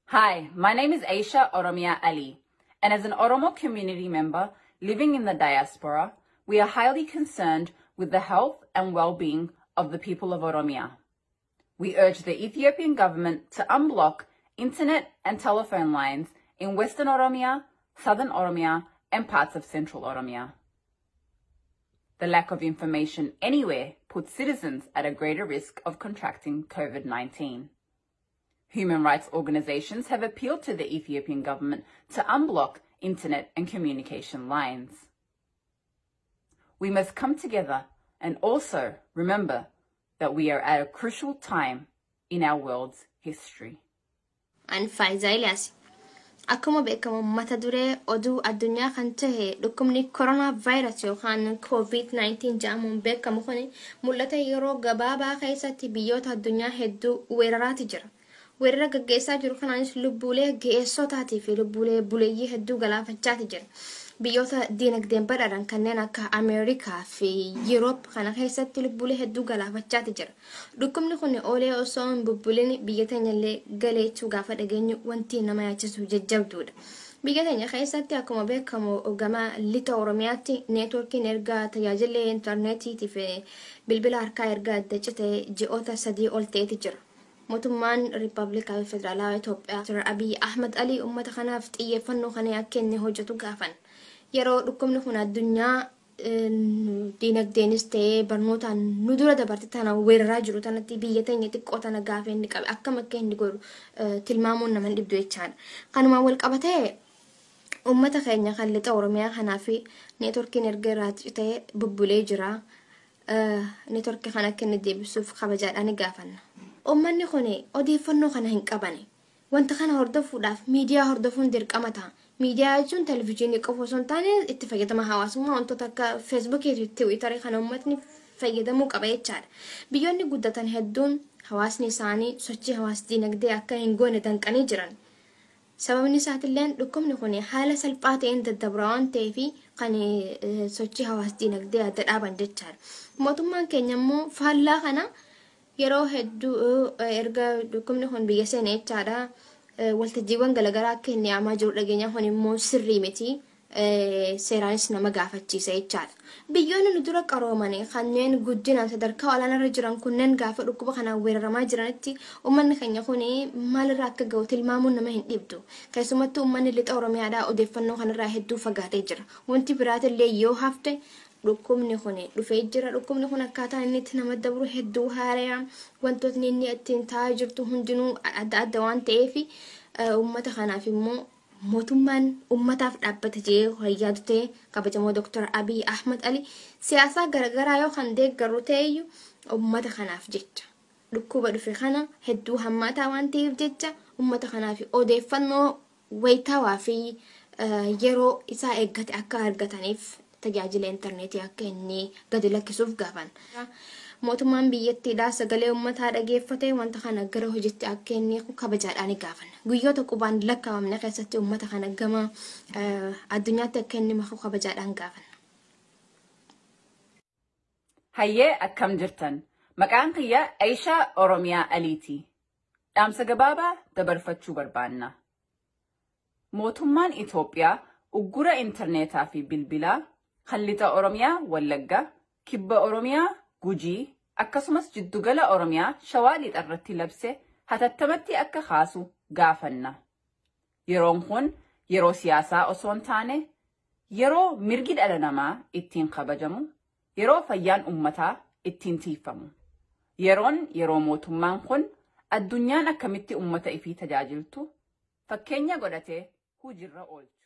Hi, my name is Aisha Oromia Ali, and as an Oromo community member living in the diaspora, we are highly concerned with the health and well-being of the people of Oromia. We urge the Ethiopian government to unblock internet and telephone lines in Western Oromia, Southern Oromia, and parts of Central Oromia. The lack of information anywhere puts citizens at a greater risk of contracting COVID-19. Human rights organizations have appealed to the Ethiopian government to unblock internet and communication lines. We must come together and also remember that we are at a crucial time in our world's history. An Faayisaa Iliyaas. Akkuma beekamu mata duree oduu addunyaa kan tahe dhukkubni koronaa vaayirasii yookaan COVID-19 jedhamuun beekamu kun mul'ata yeroo gabaabaa keessatti biyyoota addunyaa hedduu weeraraati jira. Weerara gaggeessaa jiru kanaanis lubbuulee ga'eessotaatii fi lubbuulee buleeyyii hedduu galaafachaati jira. Biyyoota diinagdeen badhaadhan kanneen akka Ameerikaa fi Yuuroop kana keessatti lubbuulee hedduu galaafachaati jira. Dhukkubni kun oolee osoo hin bubbulin biyya teenyallee galeechuu gaafa dhageenyu wanti nama yaachisu jajjabduudha. Biyya teenya keessatti akkuma beekamu gama lixa Oromiyaatti neetwoorkiin erga tajaajilli intarneetiitii fi bilbila harkaa erga adda cite ji'oota 3 ol ta'eeti jira. Mootummaan Riippaabilikaa Federaalawaa Itoophiyaa Dr. Abiy Ahmad Ali uummata kanaaf xiyyeeffannoo kana akka inni hojjetu gaafan. Yeroo dhukkubni kun addunyaa diinagdeenis ta'ee barnootaan nu dura dabarte tana weeraraa jiru tanatti biyya teenya xiqqoo tana gaafa inni qabe akkam akka inni godhu tilmaamuun nama hin dhibdu jechaadha. Kanumaan wal qabatee uummata keenya kan lixa Oromiyaa kanaa fi neetworkiin erga irraa citee bubbulee jira. Neetworkii kana akka inni deebisuuf kabajaadhaan ni gaafanna. Uummanni kun odeeffannoo kana hin qabane. Wanta kana hordofuudhaaf miidiyaa hordofuun dirqama ta'a. Miidiyaa jechuun televizyiinii qofa osoo hin taane itti fayyadama hawaasummaa wantoota akka feesbuukii fi tiwiitarii kana uummatni fayyadamuu qaba jechaadha. Biyyoonni guddatan hedduun hawaasni isaanii sochii hawaas diinagdee akka hin goone danqanii jiran. Sababni isaatillee dhukkubni kun haala salphaa ta'een daddabra waan ta'eef kan sochii hawaas diinagdee adda dhaaban jechaadha. Mootummaan keenya immoo faallaa kana yeroo hedduu erga dhukkubni kun biyya seene jechaadha. Waltajjiiwwan garaagaraa akka inni yaamaa jiru dhageenya kun immoo sirrii miti. Seeraanis nama gaafachiisa jechaadha. Biyyoonni nu dura qarooman kanneen guddinaan sadarkaa olaanaarra jiran kunneen gaafa dhukkuba kanaan weeraramaa jiranitti uummanni keenya kun maalirraa akka ga'u tilmaamuun nama hin dhibdu. Keessumattuu uummanni lixa Oromiyaadhaa odeeffannoo kanarraa hedduu fagaatee jira. Wanti biraatillee yoo hafte dhukkubni kun dhufee jira. Dhukkubni kun akkaataan inni itti nama dabru hedduu haaraa wantootni inni ittiin taa'aa jirtu hundinuu adda adda waan ta'eef uummata kanaaf immoo mootummaan uummataaf dhaabbata jedhee yaadu ta'e kabajamoo Dr. Abiy Ahmad Ali siyaasaa garaagaraa yoo kan deeggaru ta'eyyuu uummata kanaaf jecha dhukkuba dhufe kana hedduu hammaataa waan ta'eef jecha uummata kanaaf odeeffannoo wayitaawaa fi yeroo isaa eeggate akka argataniif tajaajila intarneetii akka inni gadi lakkisuuf gaafan. Mootummaan biyyattiidhaa sagalee uummataa dhageeffatee wanta kana gara hojiitti akka inni kabajaadhaan gaafan. Guyyoota qubaan lakkaawamne keessatti uummata kana gama addunyaatti akka inni maku kabajaadhaan gaafan. Hayyee akkam jirtan? Maqaan kiyya Aishaa Oromiyaa Aliiti. Dhaamsa gabaabaa dabarfachuu barbaanna. Mootummaan Itoophiyaa uggura intarneetaa fi bilbilaa kan lixa Oromiyaa Wallagga, kibba Oromiyaa Gujii, akkasumas jiddugala Oromiyaa Shawaa lixarratti labse hatattamatti akka kaasu gaafanna. Yeroon kun yeroo siyaasaa osoo hin taane yeroo mirgi dhala namaa ittiin kabajamu, yeroo fayyaan uummataa ittiin tiifamu. Yeroon yeroo mootummaan kun addunyaan akkamitti uummata ifii tajaajiltu fakkeenya godhatee hojiirra oolchu.